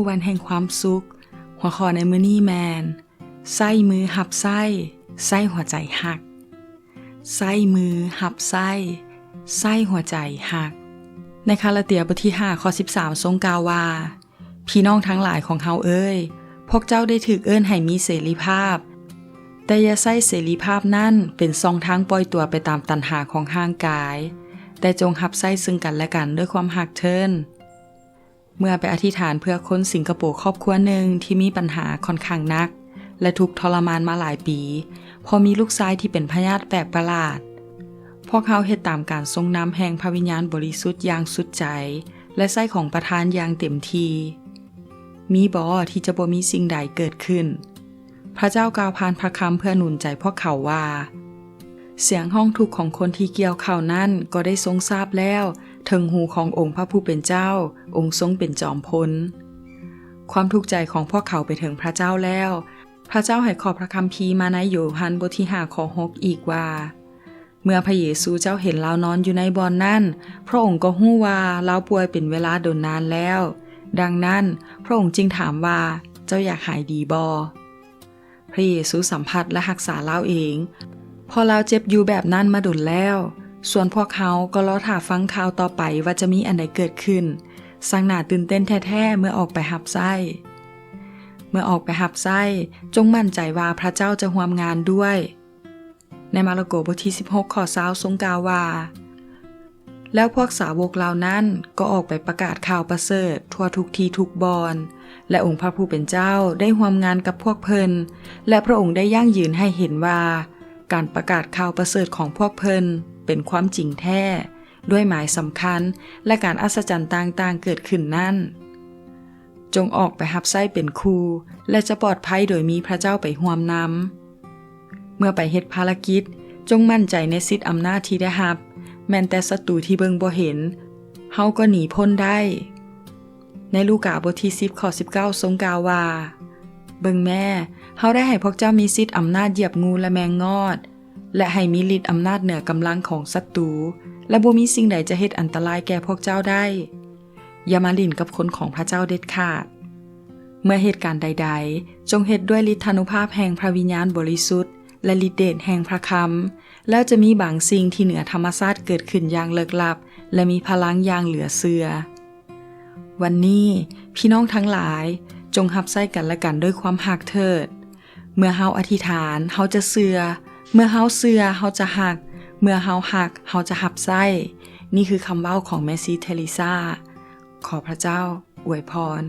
ວັນແຫ່ງຄວາມສຸກ. ຫົວຂໍ້ໃນມື້ນີ້ແມ່ນ ໃຊ້ມືຮັບໃຊ້, ໃຊ້ຫົວໃຈຮັກ. ໃຊ້ມືຮັບໃຊ້, ໃຊ້ຫົວໃຈຮັກ. ໃນກາລາເຕຍບົດທີຫ້າ ຂໍ້ສິບສາມ ຊົງກ່າວວ່າ, ພີ່ນ້ອງທັງຫຼາຍຂອງເຮົາເອີຍ, ພວກເຈົ້າໄດ້ຖືກເອີ້ນໃຫ້ມີເສລີພາບ, ແຕ່ຢ່າໃຊ້ເສລີພາບນັ້ນເປັນຊ່ອງທາງປ່ອຍຕົວໄປຕາມຕັນຫາຂອງຮ່າງກາຍ, ແຕ່ຈົ່ງຮັບໃຊ້ເຊິ່ງກັນແລະກັນດ້ວຍຄວາມຮັກເທີ້ນ. ເມື່ອໄປອະທິຖານເພື່ອຄົນສິງກະໂປຄອບຄົວໜຶ່ງທີ່ມີບັນຫາຂ້ອນຂ້າງໜັກ ແລະ ທຸກທໍລະມານມາຫຼາຍປີ ເພາະມີລູກຊາຍທີ່ເປັນພະຍາດແປກປະຫຼາດ. ພວກເຮົາເຮັດຕາມການຊົງນຳແຫ່ງພະວິນຍານບໍລິສຸດຢ່າງສຸດໃຈ ແລະ ໃຊ້ຂອງປະທານຢ່າງເຕັມທີ່. ມີບໍທີ່ຈະບໍ່ມີສິ່ງໃດເກີດຂຶ້ນ? ພະເຈົ້າກ່າວຜ່ານພະຄຳເພື່ອໜູນໃຈພວກເຂົາວ່າ, ສຽງຮ້ອງທຸກຂອງຄົນທີ່ກ່ຽວເຂົ້ານັ້ນກໍໄດ້ຊົງຊາບແລ້ວເຖິງຫູຂອງອົງພະຜູ້ເປັນເຈົ້າ, ອົງຊົງເປັນຈອມພົນ. ຄວາມທຸກໃຈຂອງພວກເຂົາໄປເຖິງພະເຈົ້າແລ້ວ. ພະເຈົ້າໃຫ້ຂໍ້ພະຄຳພີມາໃນໂຢຮັນບົດທີຫ້າ ຂໍ້ຫົກອີກວ່າ, ເມື່ອພະເຢຊູເຈົ້າເຫັນລາວນອນຢູ່ໃນບ່ອນນັ້ນ, ພະອົງກໍຮູ້ວ່າລາວປ່ວຍເປັນເວລາດົນນານແລ້ວ. ດັ່ງນັ້ນ, ພະອົງຈຶ່ງຖາມວ່າ, ເຈົ້າຢາກຫາຍດີບໍ່? ພະເຢຊູສຳຜັດ ແລະ ຮັກສາລາວເອງ, ເພາະລາວເຈັບຢູ່ແບບນັ້ນມາດົນແລ້ວ. ສ່ວນພວກເຮົາກໍລໍຖ້າຟັງຂ່າວຕໍ່ໄປວ່າຈະມີອັນໃດເກີດຂຶ້ນ. ຊ່າງໜ້າຕື່ນເຕັ້ນແທ້ໆ ເມື່ອອອກໄປຮັບໃຊ້. ເມື່ອອອກໄປຮັບໃຊ້, ຈົ່ງໝັ້ນໃຈວ່າພະເຈົ້າຈະຮ່ວມງານດ້ວຍ. ໃນມາລະໂກບົດທີສິບຫົກ ຂໍ້ຊາວ ຊົງກ່າວວ່າ, ແລ້ວພວກສາວົກເຫຼົ່ານັ້ນກໍອອກໄປປະກາດຂ່າວປະເສີດທົ່ວທຸກທີ່ທຸກບ່ອນ, ແລະ ອົງພະຜູ້ເປັນເຈົ້າໄດ້ຮ່ວມງານກັບພວກເພິ່ນ, ແລະ ພະອົງໄດ້ຢັ້ງຢືນໃຫ້ເຫັນວ່າ ການປະກາດຂ່າວປະເສີດຂອງພວກເພິ່ນເປັນຄວາມຈິງແທ້, ດ້ວຍໝາຍສຳຄັນ ແລະ ການອັດສະຈັນຕ່າງໆເກີດຂຶ້ນນັ້ນ. ຈົ່ງອອກໄປຮັບໃຊ້ເປັນຄູ່ ແລະ ຈະປອດໄພໂດຍມີພະເຈົ້າໄປຮ່ວມນຳ. ເມື່ອໄປເຮັດພາລະກິດ, ຈົ່ງໝັ້ນໃຈໃນສິດອຳນາດທີ່ໄດ້ຮັບ, ແມ່ນແຕ່ສັດຕູທີ່ເບິ່ງບໍ່ເຫັນ, ເຮົາກໍໜີພົ້ນໄດ້. ໃນລູກາບົດທີສິບ ຂໍ້ສິບເກົ້າ ຊົງກ່າວວ່າ, ເບິ່ງແມ້, ເຮົາໄດ້ໃຫ້ພວກເຈົ້າມີສິດອຳນາດຢຽບງູ ແລະ ແມງງອດ, ແລະ ໃຫ້ມີລິດອຳນາດເໜືອກຳລັງຂອງສັດຕູ, ແລະ ບໍ່ມີສິ່ງໃດຈະເຮັດອັນຕະລາຍແກ່ພວກເຈົ້າໄດ້. ຢ່າມາຫຼິ້ນກັບຄົນຂອງພະເຈົ້າເດັດຂາດ. ເມື່ອເຮັດການໃດໆ, ຈົ່ງເຮັດດ້ວຍລິດທານຸພາບແຫ່ງພະວິນຍານບໍລິສຸດ ແລະ ລິດເດດແຫ່ງພະຄຳ, ແລ້ວຈະມີບາງສິ່ງທີ່ເໜືອທຳມະຊາດເກີດຂຶ້ນຢ່າງເລິກລັບ ແລະ ມີພະລັງຢ່າງເຫຼືອເຊື່ອ. ວັນນີ້, ພີ່ນ້ອງທັງຫຼາຍ, ຈົ່ງຮັບໃຊ້ກັນແລະກັນດ້ວຍຄວາມຮັກເຖີດ. ເມື່ອເຮົາອະທິຖານ, ເຮົາຈະເຊື່ອ. ເມື່ອເຮົາເຊື່ອ, ເຮົາຈະຮັກ. ເມື່ອເຮົາຮັກ, ເຮົາຈະຮັບໃຊ້. ນີ້ຄືຄຳເວົ້າຂອງແມ່ຊີເທເຣຊາ. ຂໍພະເຈົ້າອວຍພອນ.